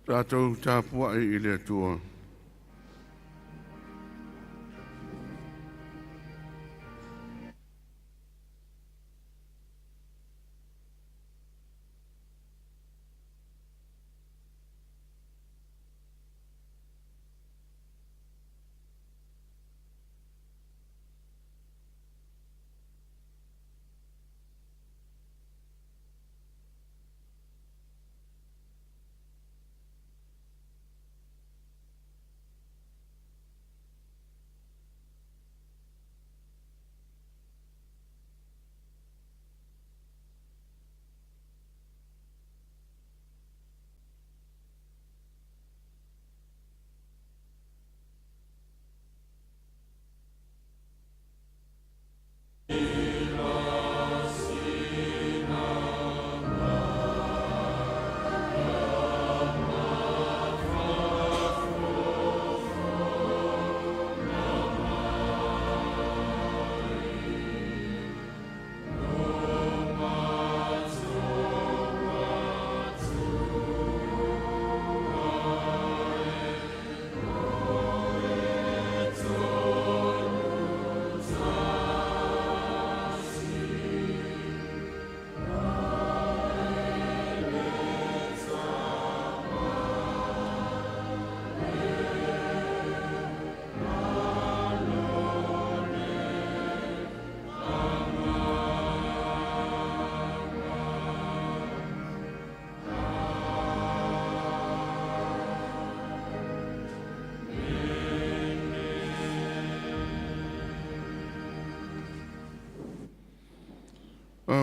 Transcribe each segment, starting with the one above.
Tatou tapuai i le Atua.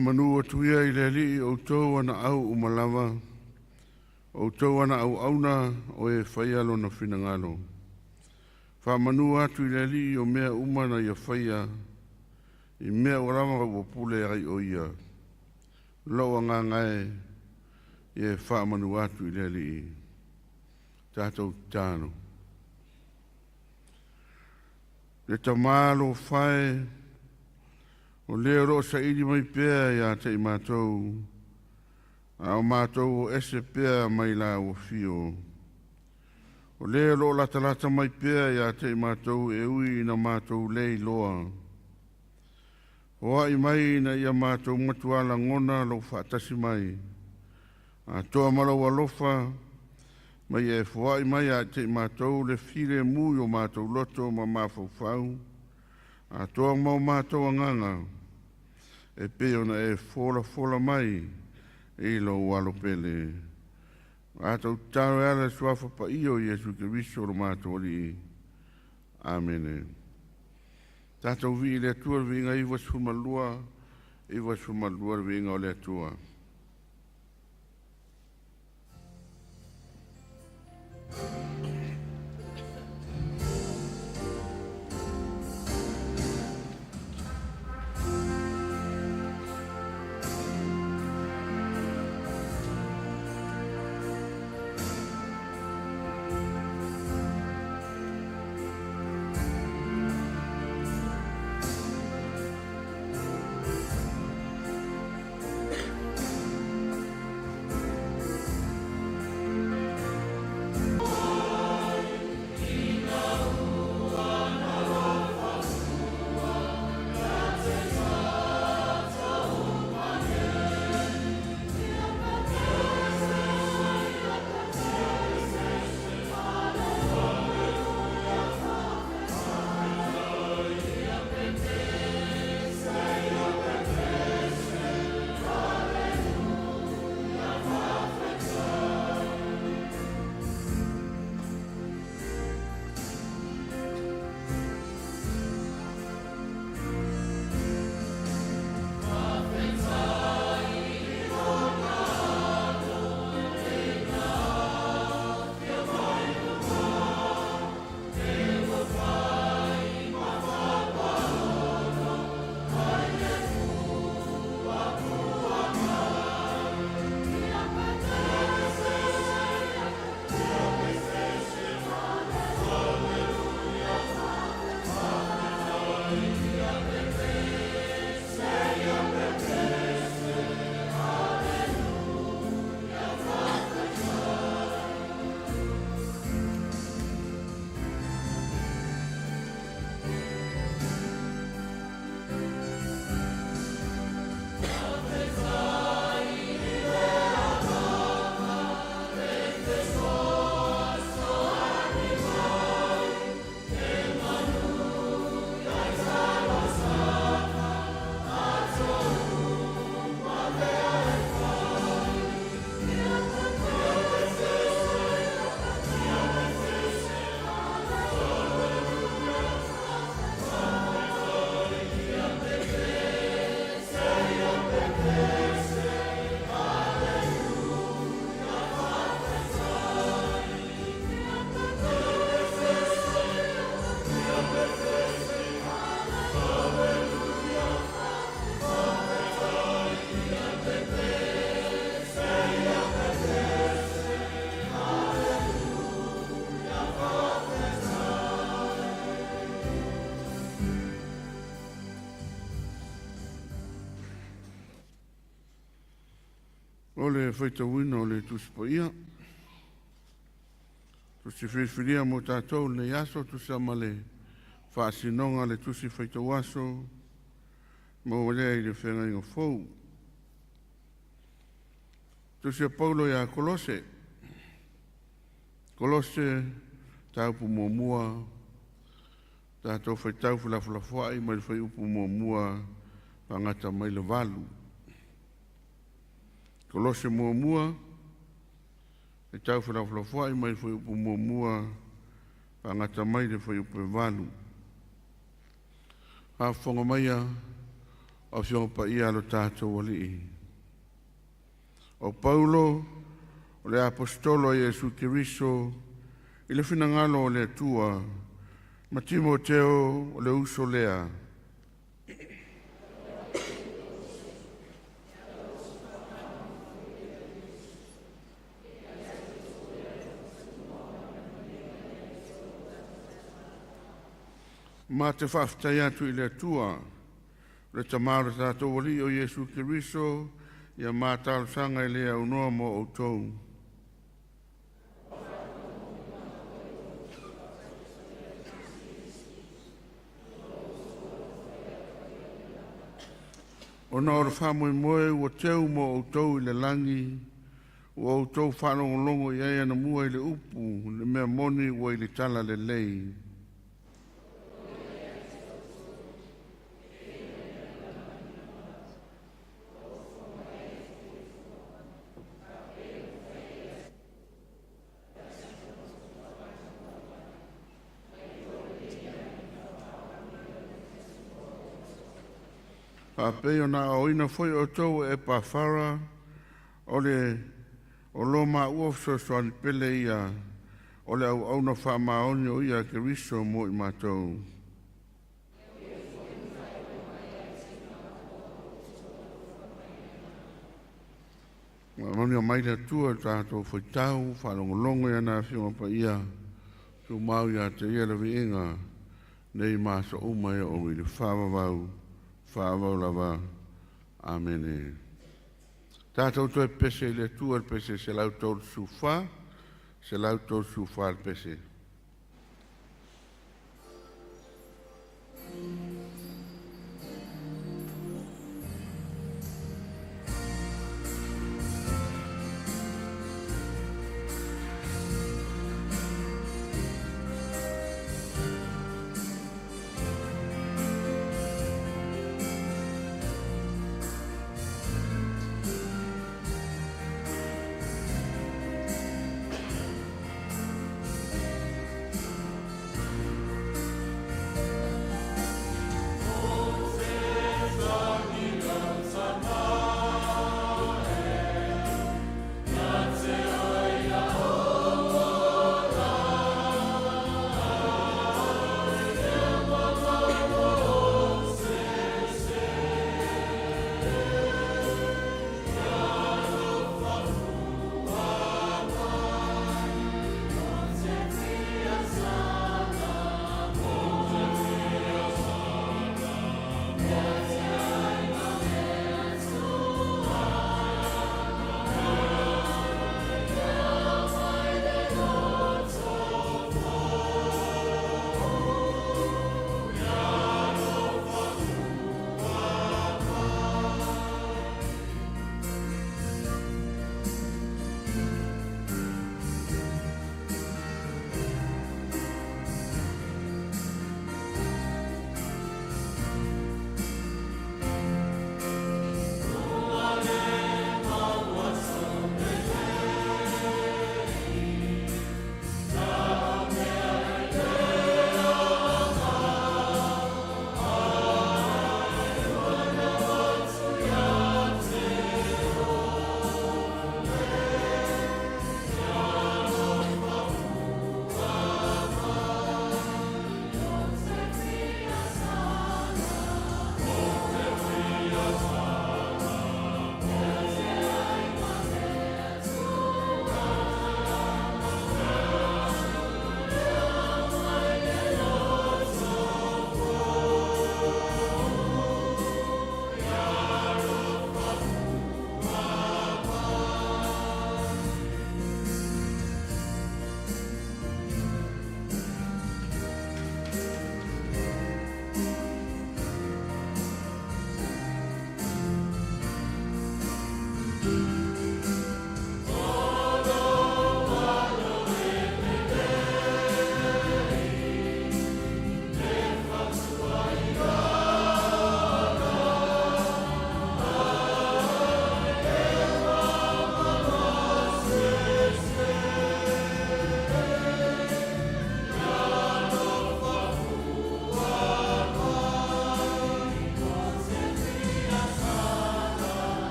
Faamanu atu ia i le Alii o outou ana au uma lava, o outou ana auauna o e faia lona finagalo. Faamanu atu i le Alii o mea uma na ia faia, i mea ua lava ua pule ai o ia. Lou agaga e, ia e faamanu atu i le Alii. Tatou tatalo. Le Tamā alofa e, o le o loo saili mai pea ia te i matou, a o matou o ese pea mai lau afio. O le o loo latalata mai pea ia te i matou e ui ina matou le iloa. Foai mai ina ia matou matua lagona lou faatasi mai. Atoa ma lou alofa, ma ia e foai mai ia te i matou le filemu i o matou loto ma mafaufau, atoa ma o matou agaga, e pei ona e folafola mai i lou alo pele. Matou tatalo e ala i le suafa paia o Iesu Keriso lo matou Alii. Amene. Tatou vii i le Atua le viiga 92, 92 le viiga o le Atua. Mo le faitauina o le Tusi Paia, Tusi filifilia mo tatou i lenei aso, tusa ma le faasinoga o le Tusi Faitau Aso maua lea i le Feagaiga Fou. Tusi a Paulo ia Kolose, Kolose mataupu muamua, tatou faitau felafolafoai mai le fuaiupu 1 faagata mai le 8. Kolose muamua, faitau felafolafoai mai le fuaiupu 1 faagata mai le fuaiupu 8. Faafofoga maia o Afioga Paia a lo tatou Alii. O Paulo, o le Aposetolo a Iesu Keriso i le finagalo o le Atua, ma Timoteo o le uso lea, ma te faafetai atu i le Atua, le Tama o le tatou Alii o Iesu Keriso, ia ma talosaga e le aunoa mo outou. Ona o le faamoemoe ua teu mo outou i le lagi, ua outou faalogologo i ai anamua i le upu, le mea moni ua i le tala lelei. Faapei ona aoaoina foi outou e Epafara, o le o lo maua fesoasoani pele ia, o le auauna faamaoni o ia a Keriso mo i matou. Faamanuia mai le Atua i le tatou faitau faalogologo i ana Afioga Paia, tumau ia te Ia le viiga nei ma aso uma e oo i le faavavau, faavavau lava. Amene. Tatou toe pepese i le Atua i le pese 134, 134 le pese.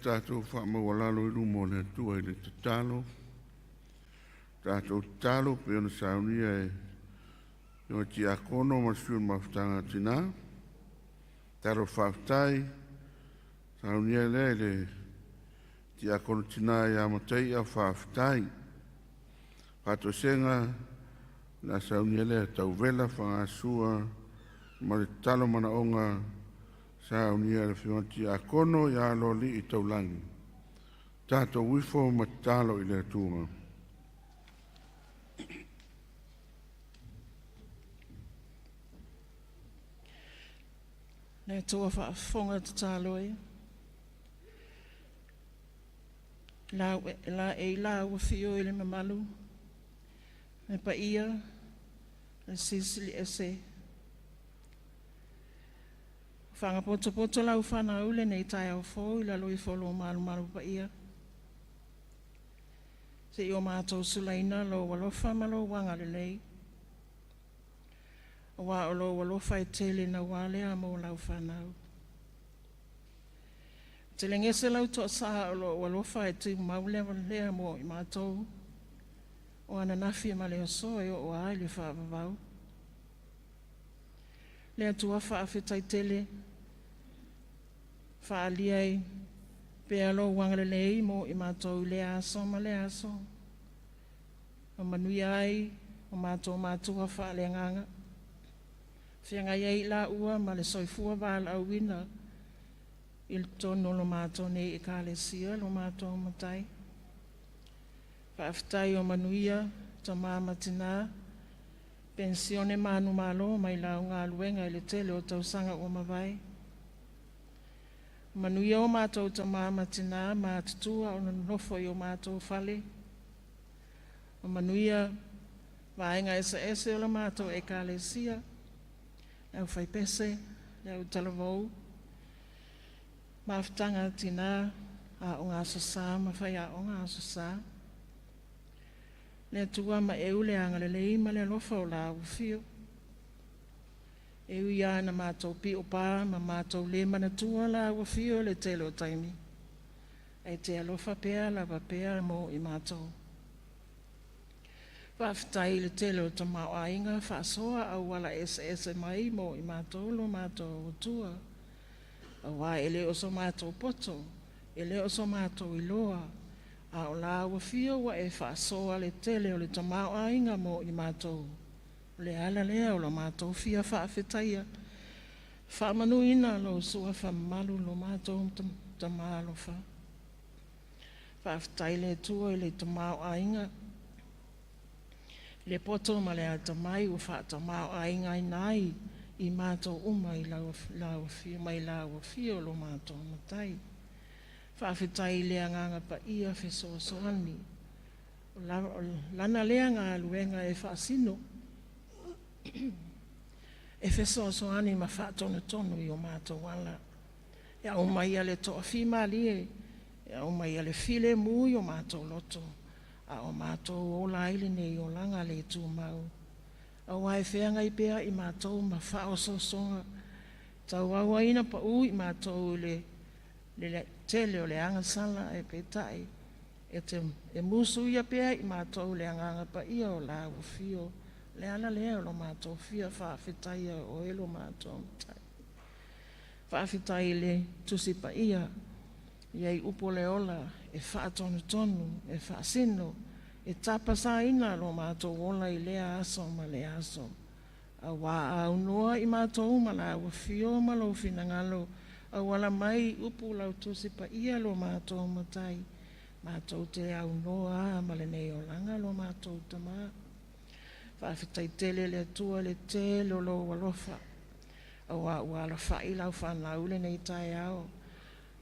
tatou faamaualalo i luma o le Atua i le tatalo. Tatou tatalo pei ona saunia e le Tiakono ma le Sui o le Mafutaga a Tina. Tatalo faafetai, saunia lea e le Tiakono Tina ia Mataia faafetai. Faatoesega o le a saunia lea e Tauvela Fagasua ma le tatalo manaoga saunia e le Afioga i le Tiakono ia Aloalii Taulagi. Tatou ifo ma tatalo i le Atua. Le Atua faafofoga tatalo e, laei lau afio i le mamalu, le paia, le Silisili Ese. Fagapotopoto lau fanau i lenei taeao fou i lalo ifo o lo malumalu paia. Se i o matou sulaina lou alofa ma lou agalelei. Aua o lou alofa e tele naua lea mo lau fanau. Telegese lau toasa o lou alofa e tumau lea lea mo i matou. O ananafi ma le aso e oo ai le faavavau. Le Atua faafetai tele, faaalia ai pea lou agalelei mo i matou i lea aso ma lea aso. Ma manuia ai o matou matua faaleagaga. Feagai ai i laua ma le soifua valaauina i totonu o lo matou nei Ekalesia lo matou Matai. Faafetai o manuia tama ma tina, penisione manumalo mai lau galuega i le tele o tausaga ua mavae. Manuia o matou tama ma tina matutua o nonofo i o matou fale. O manuia vaega eseese o la matou Ekalesia, le aufaipese, le autalavou, mafutaga a tina, aoga Aso Sa ma faiaoga Aso Sa. Le Atua ma eu le agalelei ma le alofa o la ua afio. E ui lava ina matou piopa ma matou le manatua la ua afio i le tele o taimi, ae te alofa pea lava pea mo i matou. Faafetai i le tele o tamaoaiga faasoa auala eseese mai mo i matou lo matou Atua. Aua e le o so matou poto, e le o so matou iloa, a o la ua fio ua e faasoa le tele o le tamaoaiga mo i matou. O le ala lea o lo matou fia faafetaia. Faamanuina lou suafa mamalu lo matou Tama alofa. Faafetai le Atua i le tamaoaiga, le poto ma le atamai ua faatamaoaigaina ai i matou uma i lau afio, mai lau afio lo matou Matai. Faafetai i le agaga paia fesoasoani, o lana lea galuega e faasino, e fesoasoani ma faatonutonu i o matou ala. E aumaia le toafimalie, e aumaia le filemu i o matou loto, a o matou ola ai lenei olaga le tumau. Aua e feagai pea i matou ma faaosoosoga, tauauaina pau i matou i le tele o le agasala, ae peitai, e musuia pea i matou le agaga paia o lau afio. Le ala lea o lo matou fia faafetaia o oe lo matou Matai. Faafetai i le Tusi Paia, i ai upu o le ola e faatonutonu, e faasino, e tapasaina lo matou ola i lea aso ma lea aso. Aua a aunoa i matou ma lau afio ma lou finagalo, auala mai upu lau Tusi Paia lo matou Matai, matou te aunoa ma lenei olaga lo matou Tama. Faafetai tele le Atua le tele o lou alofa, aua ua alafai lau fanau lenei taeao,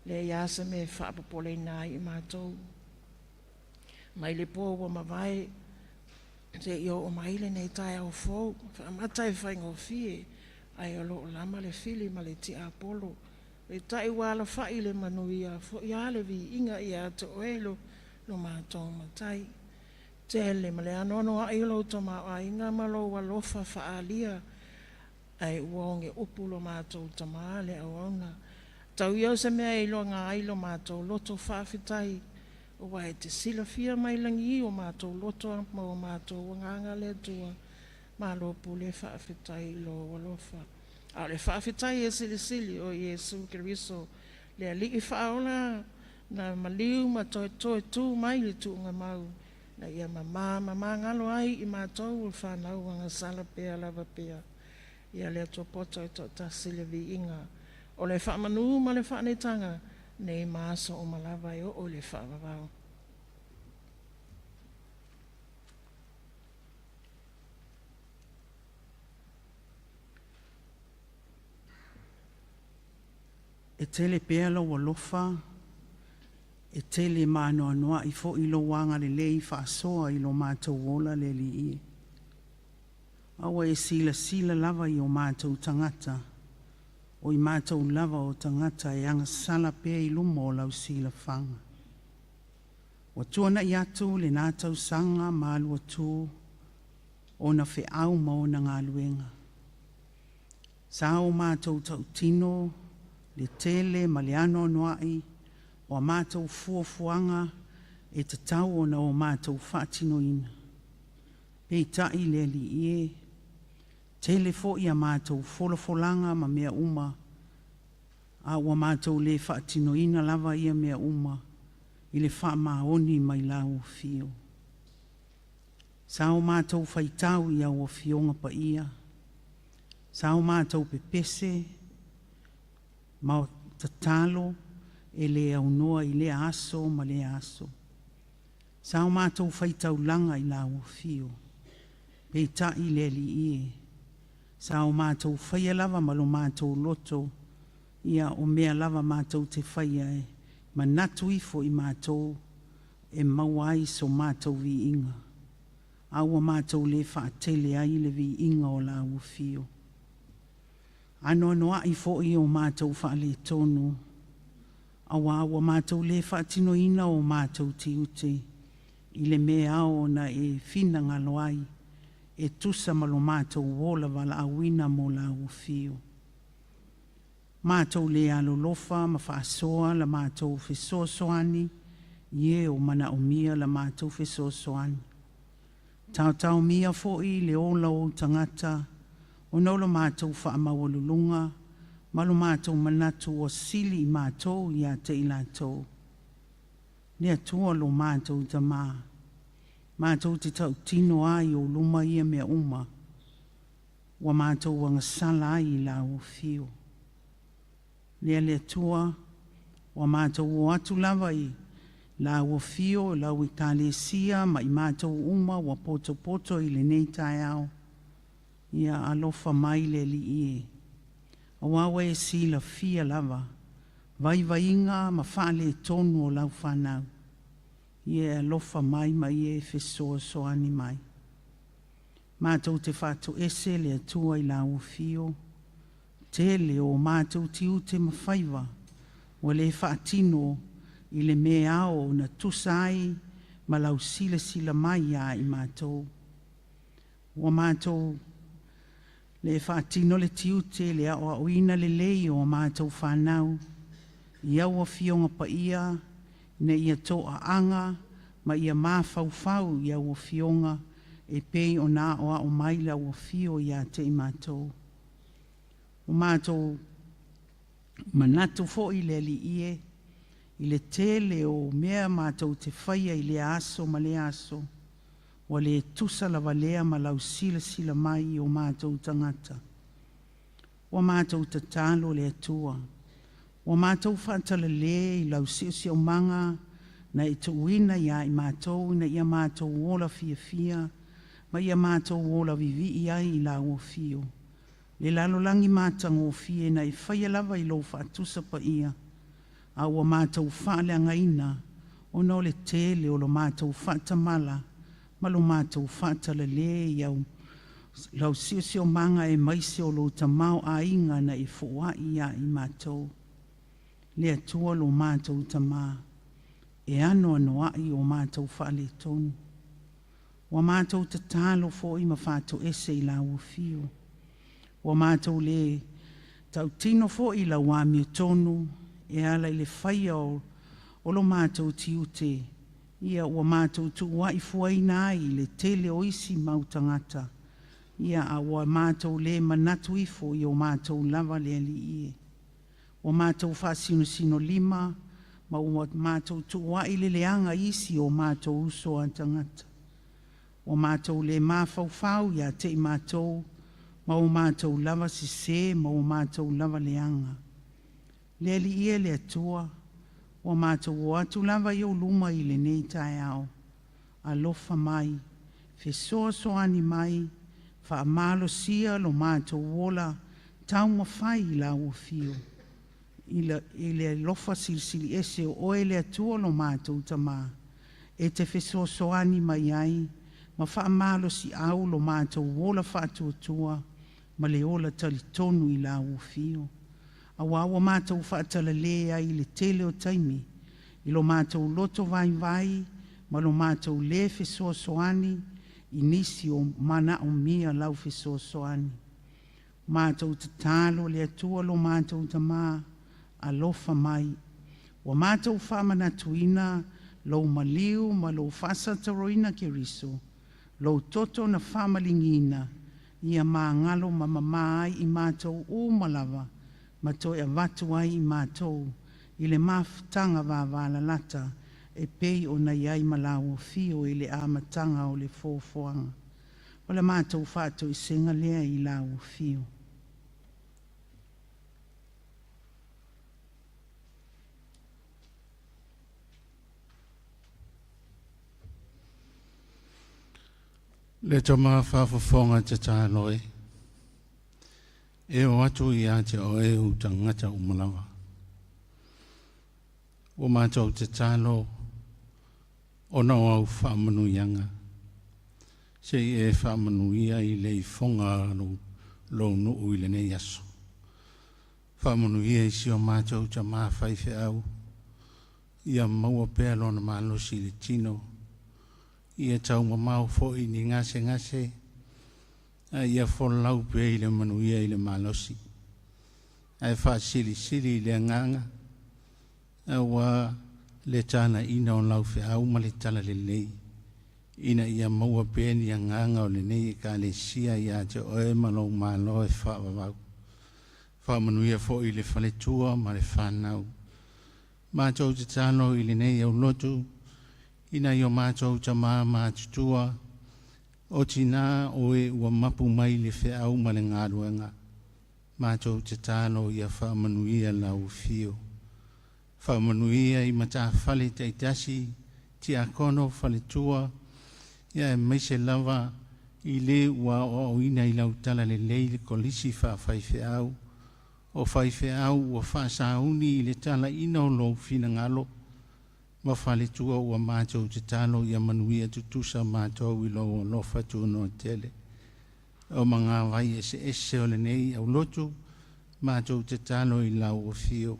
leai lava se mea e faapopoleina ai i matou. Mai le po ua mavae, seia oo mai lenei taeao fou, faamata e faigofie, ae o lo o lama le fili ma le tiapolo. Peitai ua alafai le manuia, foi lava le viiga ia te oe lo matou Matai. Tele ma le anoanoai o lou tamaoaiga ma lou alofa faaalia, ae ua oge upu lo matou Tama le auauna. Tau ia o se mea e iloga ai lo matou loto faafetai, ua e te silafia mai lagi o matou loto ma o matou agaga le Atua, malo pule faafetai i lou alofa. A o le faafetai e silisili o Iesu Keriso, le Alii faaola na maliu ma toe tu mai le tuugamau, na ia mamā mamagalo ai i matou o whanau agasala pea lava pea. Ia le Atua poto e toatasi le viiga. O le faamanu ma le faaneetaga, nei ma aso uma lava e oo i le faavavau. E tele pea lou alofa, e tele maanoanoaʻi foi lou agalelei faasoa i lo matou ola le Alii e. A ua e silasila lava i o matou tagata, o i matou lava o tagata e agasala pea i luma o lau silafaga. Ua tuanaʻi atu lena tausaga ma alu atu ona feau ma ona galuega. Sa o matou tautino le tele ma le anoanoaʻi o a matou fuafuaga e tatau ona o matou faatinoina. Peitai le Alii e, tele foi a matou folafolaga ma mea uma, a ua matou le faatinoina lava ia mea uma i le faamaoni mai lau afio. Sa o matou faitau i au afioga paia, sa o matou pepese ma tatalo e le aunoa i lea aso ma lea aso. Sa o matou faitaulaga i lau afio, peitai le Alii e, sa o matou faia lava ma lo matou loto, ia o mea lava matou te faia e manatu ifo i matou e maua ai so matou viiga, a ua matou le faatele ai le viiga o lau afio. Anoanoaʻi foi o matou faaletonu, auā ua matou le faatinoina o matou tiute i le mea ao ona e finagalo ai, e tusa ma lo matou ola valaauina mo lau afio. Matou le alolofa ma faasoa la matou fesoasoani i e o manaomia la matou fesoasoani. Taotaomia foi le ola o ou tagata, ona o lo matou faamaualuluga ma lo matou manatu ua sili i matou ia te i latou. Le Atua lo matou Tamā, matou te tautino ai i ou luma ia mea uma, ua matou agasala ai i lau afio. Lea le Atua, ua matou o atu lava i lau afio, lau ekalesia ma i matou uma ua potopoto i lenei taeao, ia alofa mai le Alii e. Auā ua e silafia lava vaivaiga ma faaletonu o lau fanau, ia e alofa mai ma ia e fesoasoani mai. Matou te faatoese le Atua i lau afio, tele o matou tiute ma faiva, ua le faatino i le mea ao ona tusa ai ma lau silasila mai ia i matou. Ua matou le faatino le tiute le aoaoina lelei o a matou fanau, i au afioga paia, ina ia toaaga ma ia mafaufau i au afioga e pei ona aoao mai lau afio ia te i matou. Ua matou manatu foi le Alii e, i le tele o mea matou te faia i lea aso ma lea aso, ua le tusa lava lea ma lau silasila mai i o matou tagata. Ua matou tatalo le Atua, ua matou faatalale i lau siosiomaga na e tuuina ia i matou ina ia matou ola fiafia ma ia matou ola vivii ai i lau afio. Le lalolagi matagofie na e faia lava i lou faatusa paia, a ua matou faaleagaina ona o le tele o lo matou faatamala ma lo matou faatalale i au lau siosiomaga aemaise o lou tamaoaiga na e foai ia i matou. Le Atua lo matou Tamā, e anoanoaʻi o matou faaletonu. Ua matou tatalo foi ma faatoese i lau afio. Ua matou le tautino foi i lau amiotonu. E ala i le faia o lo matou tiute, ia ua matou tuua'i fuaina ai i le tele o isi mau tagata, ia a ua matou le manatu ifo i o matou lava le Alii e. Ua matou faasinosino lima ma ua matou tuua'i le leaga isi o matou uso a tagata. Ua matou le mafaufau ia te i matou ma o matou lava sesē ma o matou lava leaga. Le Alii e le Atua, ua matou o atu lava i ou luma i lenei taeao. Alofa mai, fesoasoani mai, faamalosia lo matou ola taumafai i lau afio. I le alofa silisili ese o oe le Atua lo matou Tamā, e te fesoasoani mai ai, ma faamalosiau lo matou ola faatuatua ma le ola talitonu i lau afio. Auā ua matou faatalale ai i le tele o taimi, i lo matou loto vaivai ma lo matou lē fesoasoani i nisi o manaomia lau fesoasoani. Matou tatalo le Atua lo matou Tamā, alofa mai. Ua matou faamanatuina lou maliu ma lou faasataroina Keriso, lou toto na faamaligiina, ia magalo ma mamā ai i matou uma lava, ma toe avatu ai i matou i le mafutaga vavalalata e pei ona i ai ma lau afio i le amataga o le foafoaga. O le matou faatoesega lea i lau afio. Le tama faafofoga tatalo e, e o atu ia te oe u tagata uma lava. Ua matou tatalo ona o au faamanuiaga, se i e faamanuia i le ifoga lou nuu i lenei aso. Faamanuia i si o matou tamā faifeau, ia maua pea lona malosi i le tino, ia taumamao foi ni gasegase, a ia folau pea i le manuia i le malosi. Ae faasilisili i le agaga, auā le talaina o lau feau ma le talalelei, ina ia maua pea ni agaga o lenei ekalesia ia te oe ma lou malo e faavavau. Faamanuia foi i le faletua ma le fanau. Matou tatalo i lenei aulotu, ina i o matou tamā matutua, o tinā o e ua mapu mai le feau ma le galuega. Matou tatalo ia faamanuia lau afio. Faamanuia i matafale taitasi, tiakono, faletua, ia aemaise lava i le ua aoaoina i lau talalelei le kolisi faafaifeau, o faifeau ua faasauni i le talaina o lou finagalo, ma faletua ua matou tatalo ia manuia tutusa matou i lou alofa tunoa tele. O magavai eseese o lenei aulotu, matou tatalo i lau afio,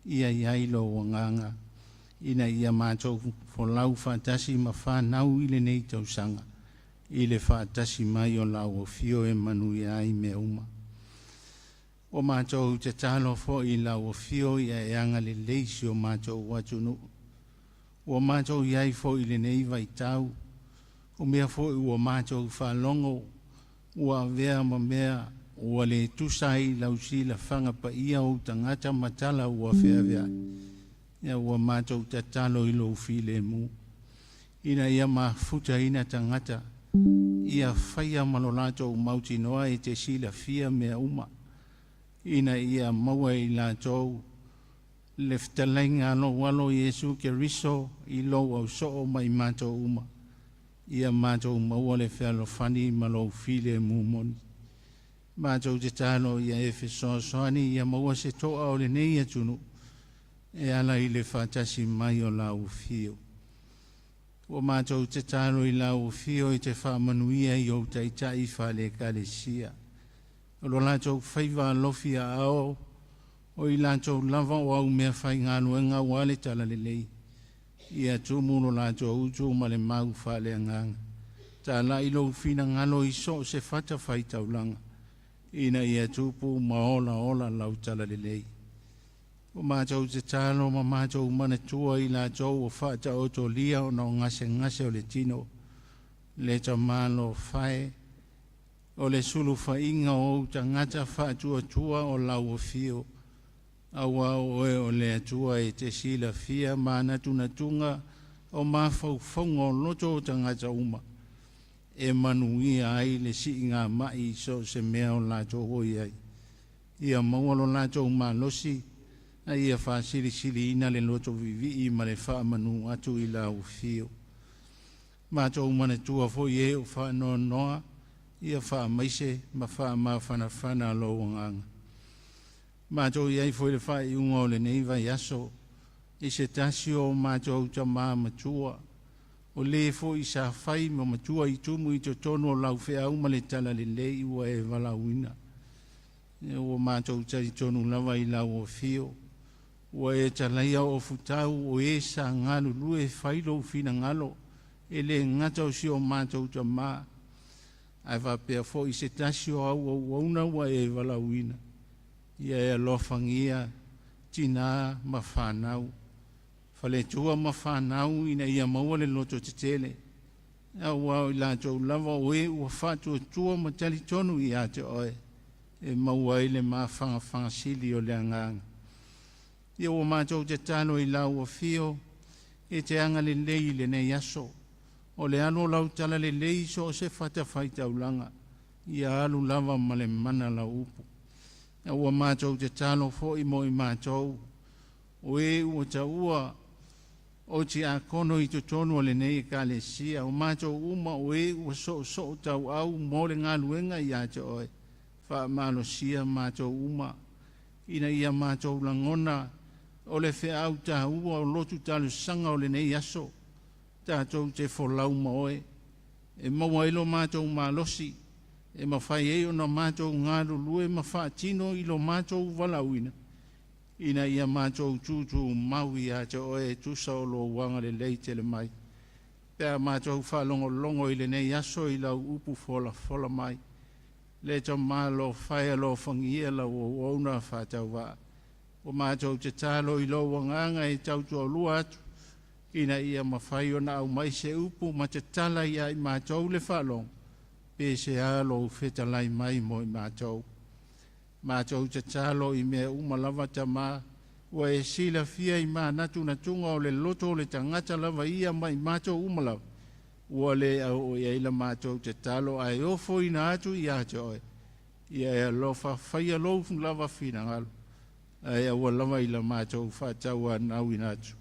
ia i ai lou agaga, ina ia matou folau faatasi ma fanau i lenei tausaga, i le faatasi mai o lau afio e manuia ai mea uma. Ua matou tatalo foi i lau afio ia e agalelei si o matou atunuu. Ua matou i ai foi i lenei vaitau, o mea foi ua matou faalogo, ua avea ma mea ua le tusa ai lau silafaga paia o tagata ma tala ua feaveai. Ia ua matou tatalo i lou filemu, ina ia mafutaina tagata, ia faia ma lo latou mautinoa e te silafia mea uma, ina ia maua i latou le fetalaiga a lou alo Iesu Keriso i lou ausoo ma i matou uma. Ia matou maua le fealofani ma lou filemu moni. Matou tatalo ia e fesoasoani ia maua se toa o lenei atunuu, e ala i le faatasi mai o lau afio. Ua matou tatalo i lau afio i te faamanuia i ou taitai faale-ekalesia. O lo latou faiva alofi aao, o i latou lava o au mea faigaluega auā le talalelei, ia tumu lo latou utu ma le mau faaleagaga. Talai lou finagalo i so o se fata faitaulaga, ina ia tupu ma olaola lau talalelei. Ua matou tatalo ma matou manatua i latou ua faataotolia ona o gasegase o le tino. Le tamalofae o le sulufaiga o ou tagata faatuatua o lau afio. Auā o oe o le Atua e te silafia manatunatuga o mafaufauga o loto o tagata uma. E manuia ai le siigamai i so o se mea o latou o i ai. Ia maua lo latou malosi, a ia faasilisiliina le loto viivii ma le faamanu atu i lau afio. Matou manatua foi e o faanoanoa, ia faamaise ma faamafanafana lou agaga. Matou i ai foi le faaiuga o lenei vaiaso, i se tasi o matou tamā matua, o lē foi sa fai ma matua i tumu i totonu o lau feau ma le talalelei ua e valaauina. Ua matou talitonu lava i lau afio, ua e talaia ofutau o e sa galulue e fai lou finagalo, e lē gata o si o matou tamā, ae faapea foi se tasi o au auauna ua e valaauina. Ia e alofagia tinā ma fanau, faletua ma fanau ina ia maua le loto tetele. Auā o i latou lava o e ua faatuatua ma talitonu ia te oe, e maua ai le mafanafana sili o le agaga. Ia ua matou tatalo i lau afio, e te agalelei i lenei aso. O le alu o lau talalelei i so o se fatafaitaulaga, ia alu lava ma le mana lau upu. Ua matou tatalo foi mo i matou, o e ua taua o tiakono i totonu o lenei ekalesia, o matou uma o e ua soosoo tauau mo le galuega ia te oe. Faamalosia matou uma, ina ia matou lagona o le feau tāua o lotu talosaga o lenei aso, tatou te folau ma oe, e maua ai lo matou malosi, e mafai ai ona matou galulue ma faatino i lo matou valaauina, ina ia matou tutumau ia te oe e tusa o lou agalelei tele mai. Pe a matou faalogologo i lenei aso i lau upu folafola mai, le tamalofae alofagia lau auauna faatauvaa. Ua matou tatalo i lou agaga e tautoalua atu, ina ia mafai ona aumai se upu ma tatala ia i matou le faalogo, pe se a lou fetalai mai mo i matou. Matou tatalo i mea uma lava tamā, ua e silafia i manatunatuga o le loto o le tagata lava ia ma i matou uma lava, ua le au i ai la matou tatalo ae ofoina atu ia te oe. Ia e alofa faia lou lava finagalo, ae aua lava i la matou faatauanauina atu.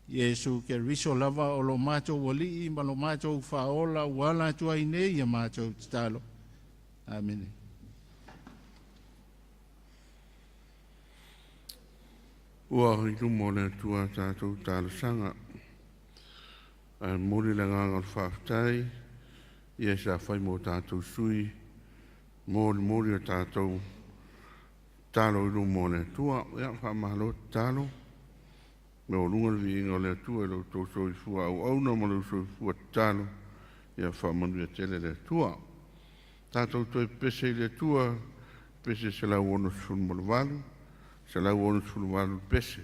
Iesu Keriso lava o lo matou alii ma lo matou faaola ua ala atu ai nei ia matou tatalo. Amene. Ua i luma o le Atua tatou talosaga. Ae momoli le agaga o le faafetai ia sa fai mo tatou sui molimoli o tatou talo i luma o le Atua. Ia faamalo tatalo. Maualuga le viiga o le Atua i lo outou soifua auauna ma le soifua tatalo. Ia faamanuia tele le Atua. Tatou toe pese i le Atua, pese 168, 168 pese.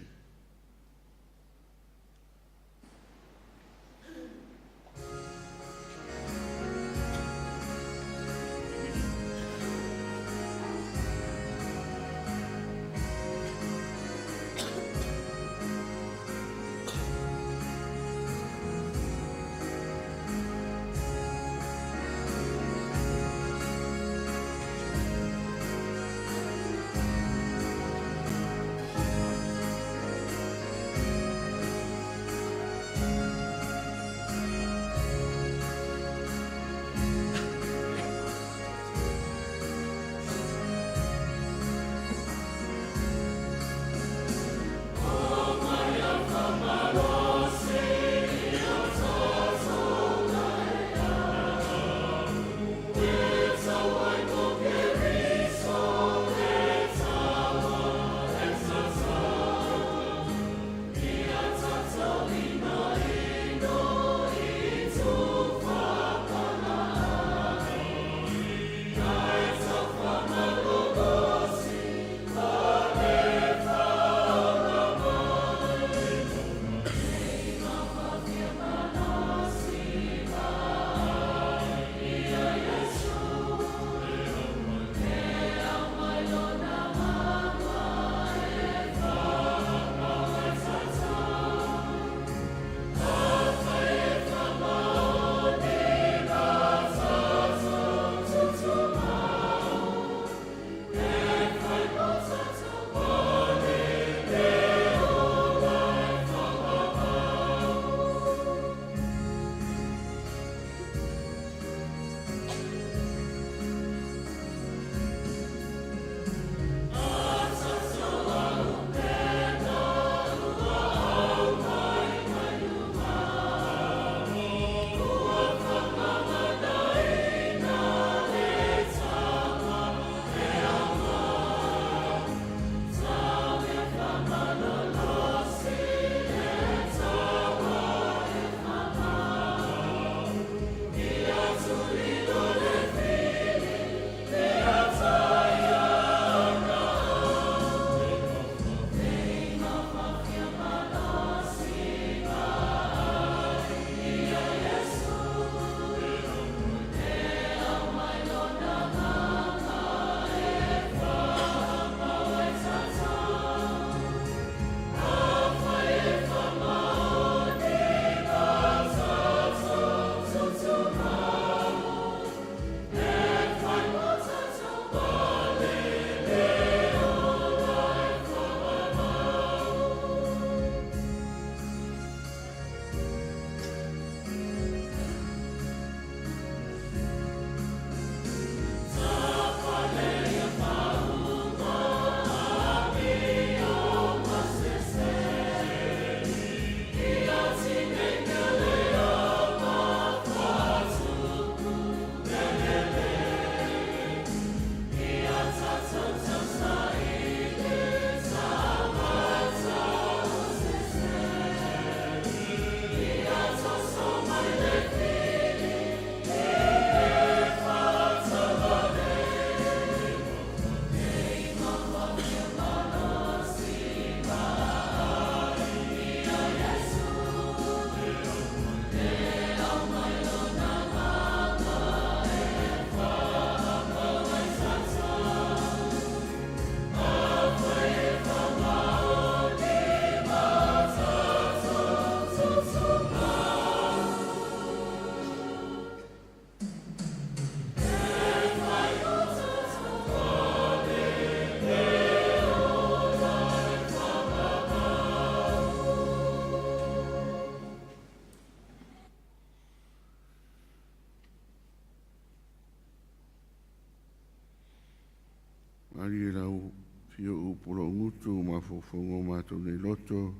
utu mafaufauga o matou nei loto,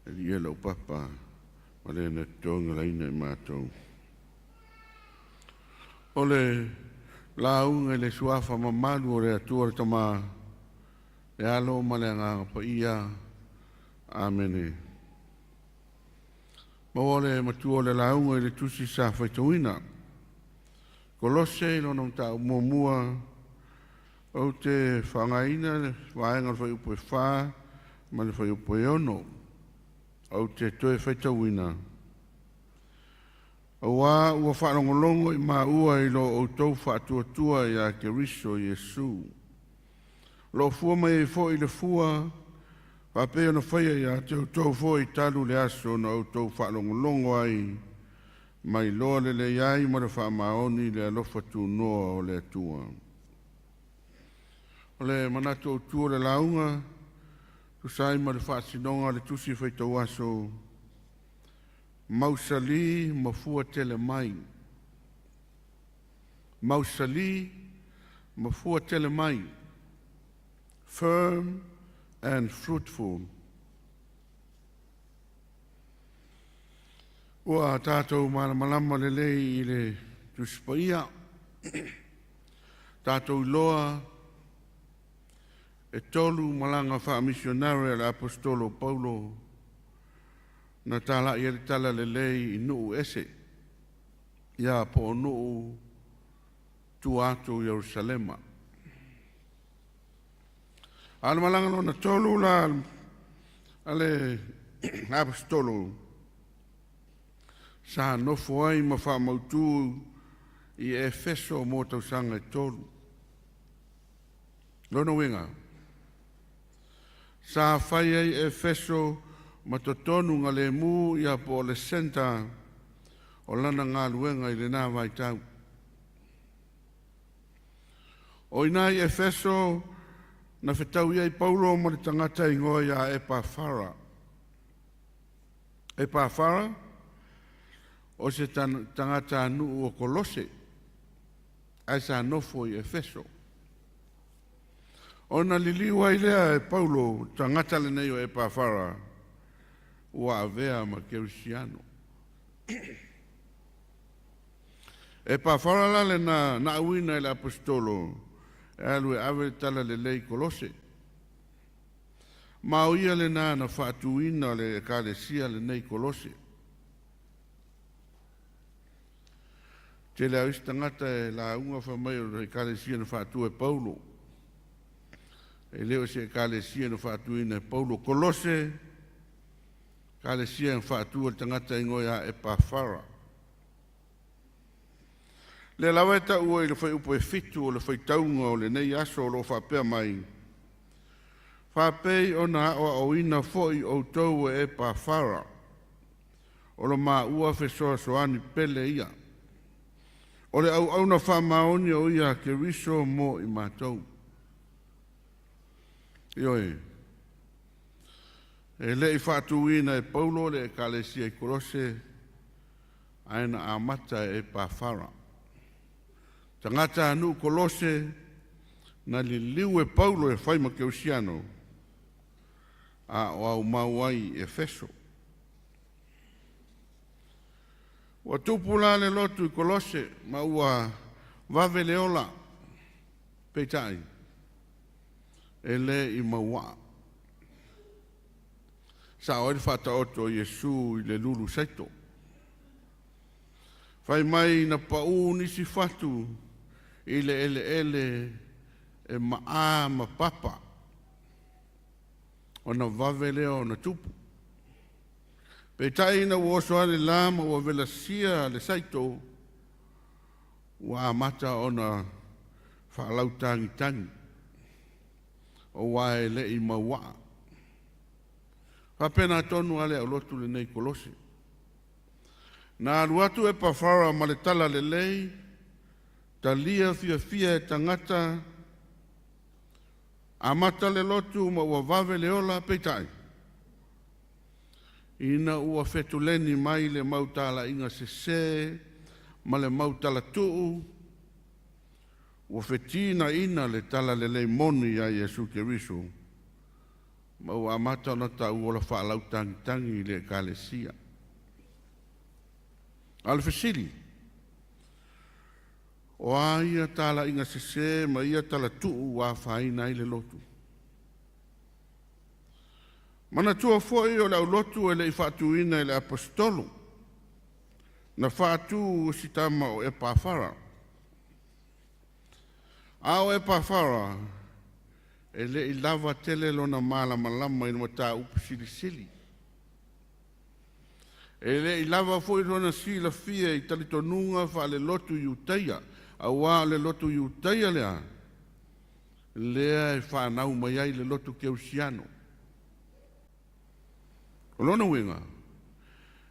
e alii e lou Papa, ma le na togalaina i matou. O le lauga i le suafa mamalu o le Atua le Tamā, le Alo ma le Agaga Paia. Amene. Maua le matua o le lauga i le tusi sa faitauina. Kolose i lona mataupu muamua, ou te faaaogaina le vaega o le fuaiupu e 4 ma le fuaiupu e 6. Ou te toe faitauina. Auā ua faalogologo i maua i lo outou faatuatua iā Keriso Iesu. O loo fua mai ai foi le fua, faapei ona faia ia te outou foi talu le aso na outou faalogologo ai ma iloa lelei ai ma le faamaoni le alofa tunoa o le Atua. O le manatu autū o le lauga, tusa ai ma le faasinoga o le tusi faitau aso, mausali ma fua tele mai. Mausali ma fua tele mai. Firm and fruitful. Ua tatou malamalama lelei i le Tusi Paia. Tatou iloa e tolu malaga faamisionare a le Aposetolo o Paulo na talai ai le tala lelei i nuu ese, ia po o nuu tua atu o Ierusalema. A o le malaga lona tolu la a le Aposetolo sa nofo ai ma faamautu i Efeso mo tausaga e tolu. Lona uiga, sa fai ai Efeso ma totonu galemu ia po o le centre o lana galuega i lena vaitau. O i ina i Efeso na fetaui ai Paulo ma le tagata igoa ia Epafara. Epafara o se tagatanuu o Kolose, ae sa nofo i Efeso. Ona liliu ai lea e Paulo tagata lenei o Epafara ua avea ma kerisiano. Epafara la lena na auina e le Aposetolo e alu e ave le tala lelei i Kolose. Ma o ia lena na faatuina le ekalesia lenei i Kolose. Tele lava o isi tagata e lauga fai mai o le ekalesia na faatua e Paulo. E le o se ekalesia na faatuina e Paulo. Kolose, ekalesia na faatua e le tagata igoa ia Epafara. Lea lava e taua i le fuaiupu e 7 o le faitauga o lenei aso o lo o faapea mai, faapei ona aoaoina foi outou e Epafara, o lo maua fesoasoani pele ia. O le auauna faamaoni o ia a Keriso mo i matou. Ioe, e le i faatuina e Paulo le ekalesia i Kolose, ae na amata e Epafara. Tagatanuu Kolose na liliu e Paulo e fai ma kerisiano, a o aumau ai i Efeso. Ua tupu la le lotu i Kolose ma ua vave le ola, peitai, e le i mauaa. Sao ai le faataoto o Iesu i le lulu saito. Fai mai na pau nisi fatu i le eleele e maa ma papa, ona vave lea ona tupu. Peitai ina ua oso ae le la ma ua velasia le saito, ua amata ona faalautagitagi, auā e le i mauaa. Faapena tonu lava le aulotu lenei i Kolose. Na alu atu Epafara ma le tala lelei, talia fiafia e tagata, amata le lotu ma ua vave le ola, peitai, ina ua fetuleni mai le mau talaiga sesē ma le mau talatuu, ua fetinaina le tala lelei moni ia Iesu Keriso. Ma ua amata ona taua o le faalautagitagi i le ekalesia. A o le fesili, o a ia talaiga sesē ma ia talatuu ua afaina ai le lotu? Manatua foi o le aulotu e le i faatuina e le Aposetolo, na faatu e si tama o Epafara. A o Epafara, e le i lava tele lona malamalama i le mataupu silisili. E le i lava foi lona silafia i talitonuga faalelotu Iutaia, auā o le lotu Iutaia lea, lea e fanau mai ai le lotu Kerisiano. O lona uiga,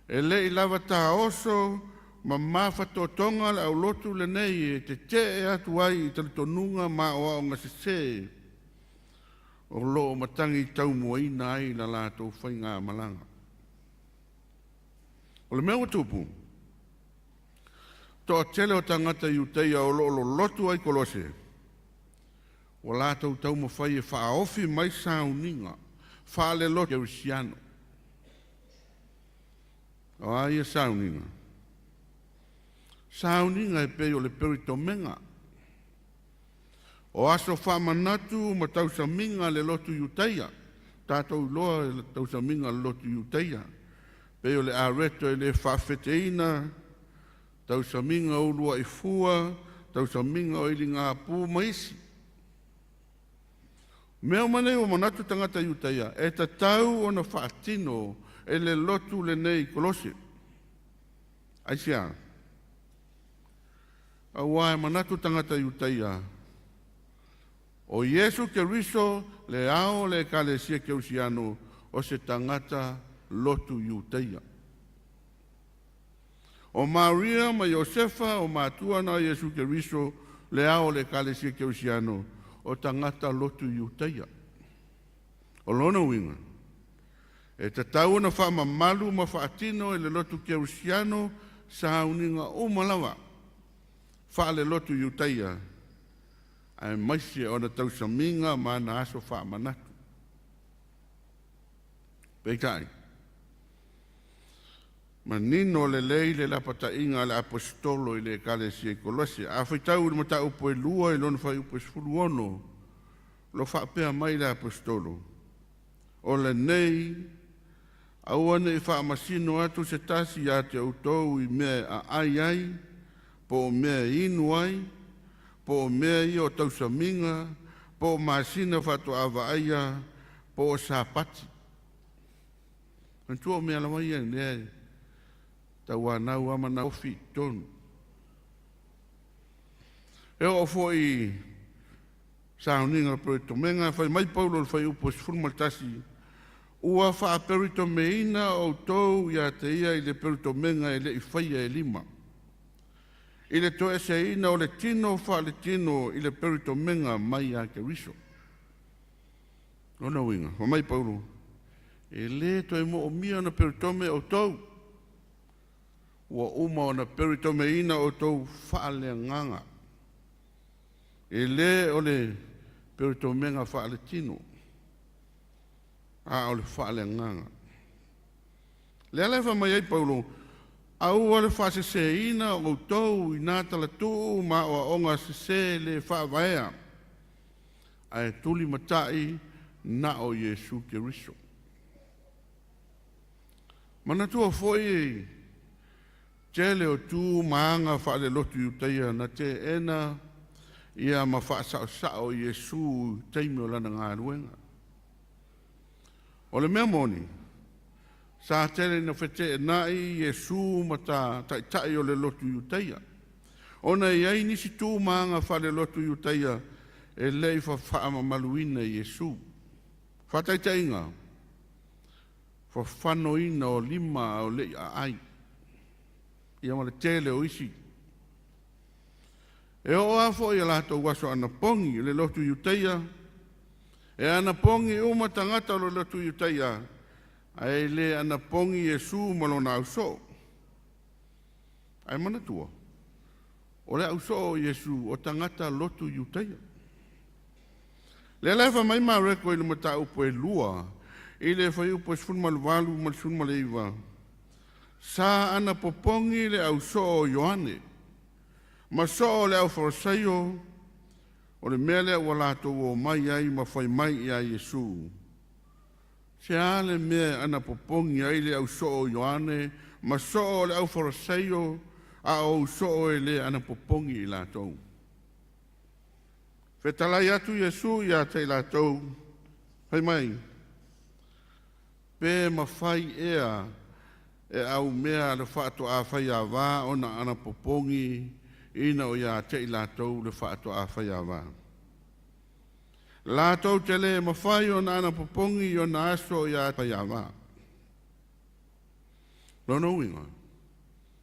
e le i lava taoso ma mafatotoga le aulotu lenei e tete'e atu ai i talitonuga ma aoaoga sesē o lo o matagi taumuaina ai la latou faigamalaga. O le mea ua tupu, toatele o tagata Iutaia o lo o lolotu ai Kolose, ua latou taumafai e faaofi mai sauniga faalelotu Kerisiano. O a ia sauniga? Sauniga e pei o le peritomega, o aso faamanatu ma tausamiga a le lotu Iutaia. Tatou iloa le tausamiga a le lotu Iutaia, pei o le areto e le faafeteina, tausamiga o uluai fua, tausamiga o iligapu ma isi. Mea uma nei ua manatu tagata Iutaia e tatau ona faatino e le lotu lenei i Kolose. Aisea? Auā e manatu tagata Iutaia, o Iesu Keriso le ao o le Ekalesia Kerisiano o se tagata lotu Iutaia. O Maria ma Iosefa o matua na o Iesu Keriso le ao o le Ekalesia Kerisiano o tagata lotu Iutaia. O lona uiga, e tatau ona faamamalu ma faatino e le lotu Kerisiano sauniga uma lava faalelotu Iutaia, aemaise ona tausamiga ma ana aso faamanatu. Peitai, manino lelei le lapataiga a le Aposetolo i le Ekalesia i Kolose. A faitau i le mataupu e 2 i lona fuaiupu e 16, lo faapea mai le Aposetolo, o lenei aua ne i faamasino atu se tasi ia te outou i mea e aai ai, po o mea e inu ai, po o mea ia o tausamiga, po o masina faatoa vaaia, po o Sapati. Manatua o mea lava ia lea e tauanau lava ma naofi i totonu. E oo foi i sauniga o peritomega, fai mai Paulo i le fuaiupu e 11, ua faaperitomeina outou ia te ia i le peritomega e le i faia e lima, i le toeseina o le tino faaletino i le peritomega mai ia Keriso. Lona uiga, fai mai Paulo, e le toe moomia ona peritome outou, ua uma ona peritomeina outou faaleagaga. E le o le peritomega faaletino, a o le faaleagaga. Le ala e fai mai ai Paulo, aua le faaseseina o outou i nā talatuu ma aoaoga sesē le faavaea, ae tulimatai na o Iesu Keriso. Manatua foi tele o tu ma aga faalelotu Iutaia na teena ia ma faasaosao Iesu i taimi o lana galuega. O le mea moni, sa tele ina feteenai Iesu ma taitai o le lotu Iutaia, ona e i ai nisi tu ma aga faalelotu Iutaia e le i faamamaluina Iesu. Faataitaiga, fafanoina o lima a o le i aai, ia ma le tele o isi. E oo lava foi i a latou aso anapogi i le lotu Iutaia, e anapogi uma tagata o le lotu Iutaia, ae le anapogi Iesu ma lona ausoo. Ae manatua, o le ausoo o Iesu o tagata lotu Iutaia. Le ala e fai mai Mareko i le mataupu e 2 I le fuaiupu e 18 ma le 19, sa anapopogi le au soo o Ioane ma soo o le aufarasaio o le mea lea ua latou omai ai ma fai mai ia Iesu, “Se a le mea e anapopogi ai le au soo o Ioane ma soo o le aufarasaio, a o ou soo e le anapopogi i latou?” Fetalai atu Iesu ia te i latou, fai mai, “Pe mafai ea e aumea a le faatoa faiava ona anapopogi ina o ia te i latou le faatoa faiava? Latou te le mafai ona anapopogi i ona aso o ia faiava.” Lona uiga,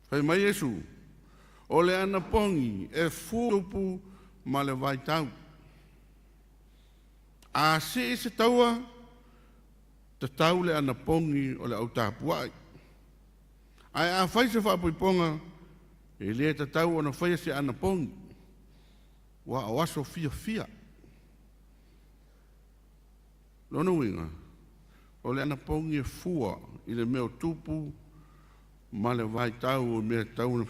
fai mai Iesu, o le anapogi e tupu ma le vaitau. A sii se taua, tatau le anapogi o le au tapuai. Ae a fai se faaipoipoga, e le tatau ona faia se anapogi, ua o aso fiafia. Lona uiga, o le anapogi e fua i le mea o tupu ma le vaitau o mea e tatau ona